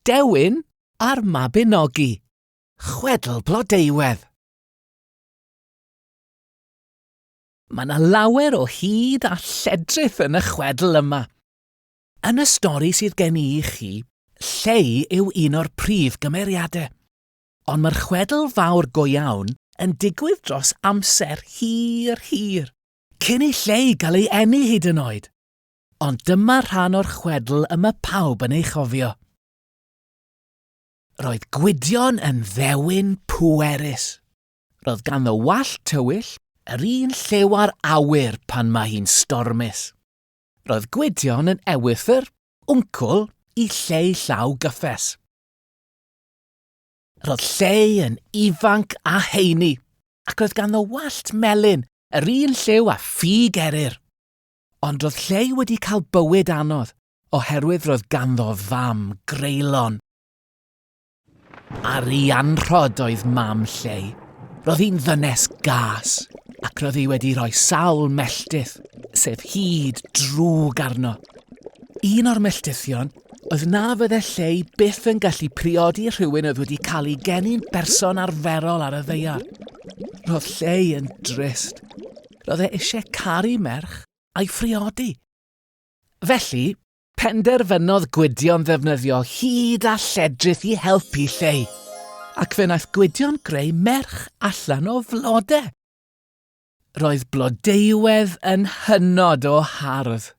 Dewin a'r Mabinogi, Chwedl Blodeuwedd. Mae yna lawer o hud a lledrith yn y chwedl yma. Yn y stori sydd gen i i chi, Lleu yw un o'r prif gymeriadau. Ond mae'r chwedl fawr go iawn yn digwydd dros amser hir, hir, cyn i Lleu gael ei eni hyd yn oed. Ond dyma rhan o'r chwedl y mae pawb yn ei chofio. Roedd Gwydion yn ddewin pwerus. Roedd ganddo wallt tywyll, yr un lliw â'r awyr pan mae hi'n stormus. Roedd Gwydion yn ewythr, wncwl, i Lleu Llaw Gyffes. Roedd Lleu yn ifanc a heini, ac roedd ganddo wallt melyn, yr un lliw â ffug eryr. Ond roedd Lleu wedi cael bywyd anodd, oherwydd roedd ganddo fam greulon. Arianrhod oedd mam Lleu. Roedd hi'n ddynes gas, ac roedd hi wedi rhoi sawl melltith, sef hud drwg arno. Un o'r melltithion oedd na fydde Lleu byth yn gallu priodi rhywun oedd wedi cael ei geni'n berson arferol ar y ddaear. Roedd Lleu yn drist. Roedd e eisiau caru merch a'i phriodi. Felly, penderfynodd Gwydion ddefnyddio hud a lledrith i helpu Lleu, ac fe wnaeth Gwydion greu merch allan o flode. Roedd Blodeuwedd yn hynod o hardd.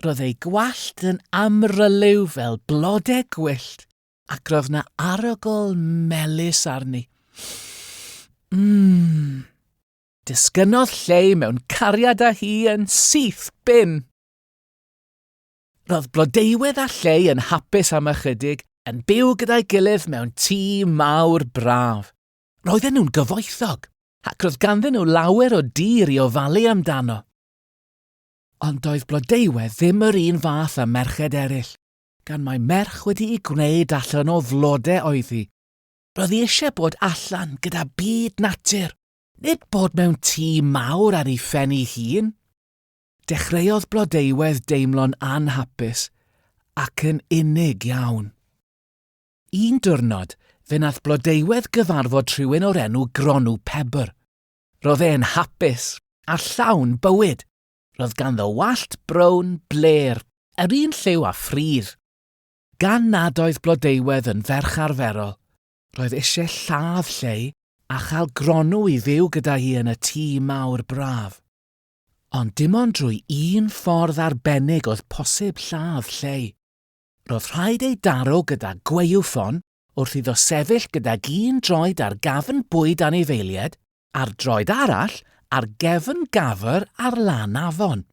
Roedd ei gwallt yn amryliw fel blode gwyllt, ac roedd 'na arogl melys arni. Mmm. Disgynnodd Lleu mewn cariad â hi yn syth bin. Roedd Blodeuwedd a Lleu yn hapus am ychydig, yn byw gyda'i gilydd mewn tŷ mawr braf. Roedden nhw'n gyfoethog, ac roedd ganddyn nhw lawer o dir i ofalu amdano. Ond doedd Blodeuwedd ddim yr un fath â merched eraill, gan mai merch wedi'i gwneud allan o flode oedd hi. Roedd hi eisiau bod allan gyda byd natur, nid bod mewn tŷ mawr ar ei phen ei hun. Dechreuodd Blodeuwedd deimlo'n anhapus ac yn unig iawn. Un diwrnod, fe wnaeth Blodeuwedd gyfarfod rhywun o'r enw Gronw Pebr. Roedd e'n hapus a llawn bywyd. Roedd ganddo wallt brown blêr, yr un lliw â phridd. Gan nad oedd Blodeuwedd yn ferch arferol, roedd eisiau lladd Lleu a chael Gronw i fyw gyda hi yn y tŷ mawr braf. Ond dim ond drwy un ffordd arbennig oedd posib lladd Lleu. Roedd rhaid ei daro gyda gwaywffon wrth iddo sefyll gydag un droed ar gafn bwyd anifeilied a'r droed arall ar gefn gafr ar lan afon.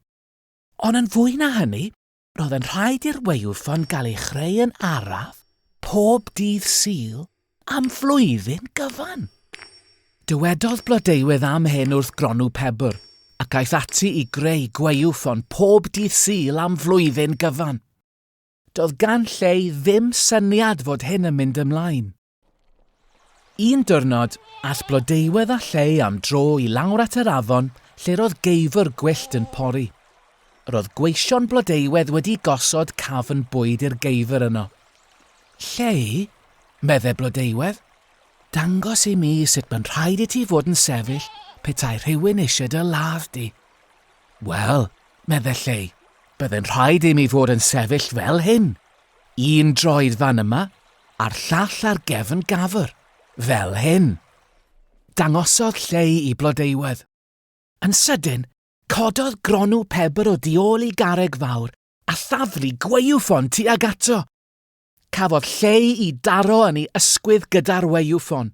Ond yn fwy na hynny, Roedd yn rhaid i'r waywffon gael ei chreu yn araf pob dydd Sul am flwyddyn gyfan. Dywedodd Blodeuwedd am hyn wrth Gronw Pebr, ac aeth ati i greu gwaywffon pob dydd Sul am flwyddyn gyfan. Doedd gan Lleu ddim syniad fod hyn yn mynd ymlaen. Un diwrnod, aeth Blodeuwedd a Lleu am dro i lawr at yr afon lle roedd geifr gwyllt yn pori. Roedd gweision Blodeuwedd wedi gosod cafn bwyd i'r geifr yno. Lleu, medde Blodeuwedd, dangos i mi sut mae'n rhaid i ti fod yn sefyll petai rhywun eisiau dy ladd di. Wel, medde Lleu, bydde'n rhaid i mi fod yn sefyll fel hyn. Un droed fan yma, a'r llall ar gefn gafr, fel hyn. Dangosodd Lleu i Blodeuwedd. Yn sydyn, cododd Gronw Pebr o du ôl i garreg fawr a thaflu gwaywffon tuag ato. Cafodd Lleu i daro yn ei ysgwydd gyda'r waywffon.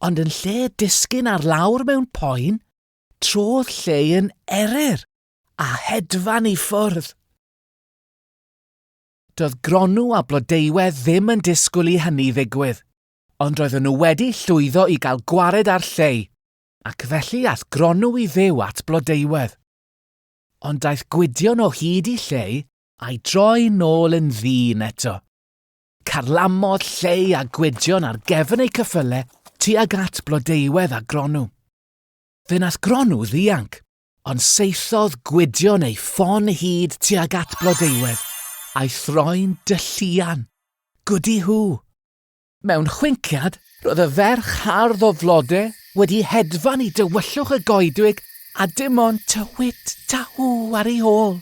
Ond yn lle disgyn ar lawr mewn poen, trodd Lleu yn eryr a hedfan i ffwrdd. Doedd Gronw a Blodeuwedd ddim yn disgwyl i hynny ddigwydd, ond roedden nhw wedi llwyddo i gael gwared ar Lleu, ac felly aeth Gronw i fyw at Blodeuwedd. Ond daeth Gwydion o hyd i Lleu a'i droi nôl yn ddyn eto. Carlamodd Lleu a Gwydion ar gefn eu ceffyle tuag at Blodeuwedd a Gronw. Fe wnaeth Gronw ddianc, Ond saethodd Gwydion ei ffon hud tuag at Blodeuwedd, a'i throi'n dylluan. Gwdi-hw! Mewn chwinciad, roedd y ferch hardd o flode wedi hedfan i dywyllwch y goedwig a dim ond tywit ta-hw ar ei hôl.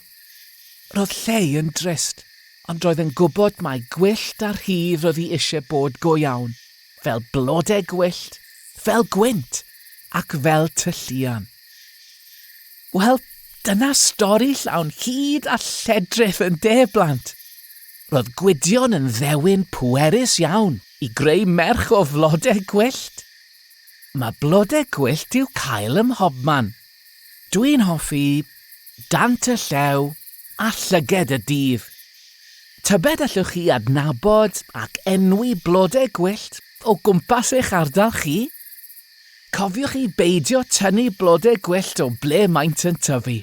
Roedd Lleu yn drist, ond roedd yn gwybod mai gwyllt a rhydd roedd hi eisiau bod go iawn, fel blode gwyllt, fel gwynt, ac fel tylluan. Wel, dyna stori llawn hud a lledrith yn de, blant! Roedd Gwydion yn ddewin pwerus iawn i greu merch o flodau gwyllt. Mae blodau gwyllt i'w cael ym mhobman. Dwi'n hoffi dant y llew a llyged y dydd. Tybed allwch chi adnabod ac enwi blodau gwyllt o gwmpas eich ardal chi? Cofiwch i beidio tynnu blodau gwyllt o ble maent yn tyfu.